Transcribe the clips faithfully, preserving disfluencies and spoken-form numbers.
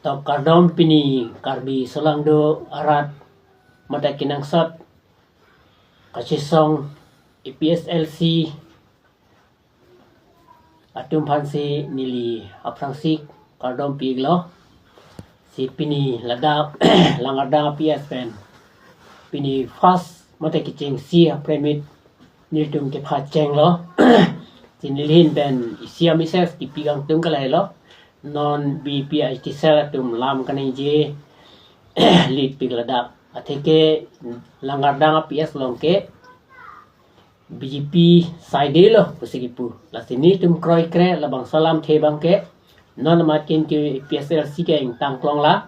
To kardom pini Karbi solangdo arat mate kenangsot kachesong A P S L C atum aphansi neli aphrangsi kardom pi-iklo. Si pini ladak Langardang A P S pen pini first mate kechengsi apremit nelitum kepachenglo. Si neli ahin pen isi a-message kipi kangtung ke lahelo. Non B P I T cell atum lam kaningje lipik ladak. Atheke Langardang A P S along ke B J P saidelo pusi kipu. Lasi nelitum kroikre labangso alamthe abangke non amat kin ke A P S L C ke ingtang klong la.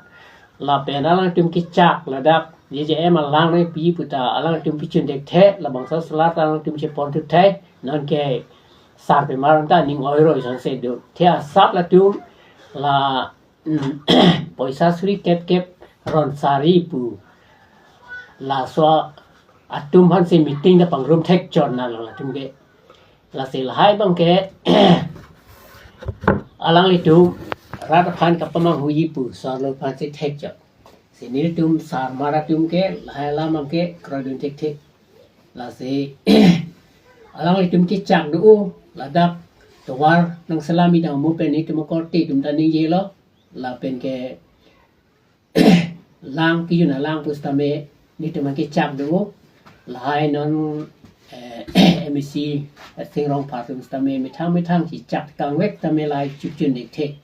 Lapen alangtum kechak ladak J J M alang nangpi puta alangtum pichun thekthe, labangso salar alangtum chepon thukthe, non ke sarpimar ta ning oiro isonse do. The asap latum la, mm, poisa suri kep kep ron sari pu. Laso atum aphansi meeting ta pangrum thek chot na lo latum ke. Lasi lahai abangke alanglitum rat aphan kapamanghuji pu sarlo aphansi thek chot. Si nelitum sarmar atum ke lahai alam abangke kroidun thekthe. Lasi alanglitum kechak do ladak tovar nangselam idang mo pen nelitum akorte atum ta ningjelo. Lapen ke lang kejun alang pusitame nelitum kechak do. Lahai non, eh, M A C Sing Rongphar atum sitame methang methang kechak kangvek tame lahai chukchun thekthe.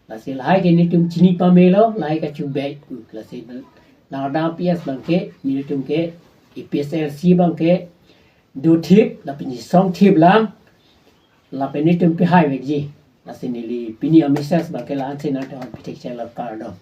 Lasi lahai ke nelitum chini pamelo, lahai kachubek. Lasi Langardang A P S abangke nelitum ke A P S L C abangke do thip, lapen song thip lang, lapen nelitum pihai vekji. Lasi neli pini a-message abangke la-ansi nangthan pithek chelo, kardom.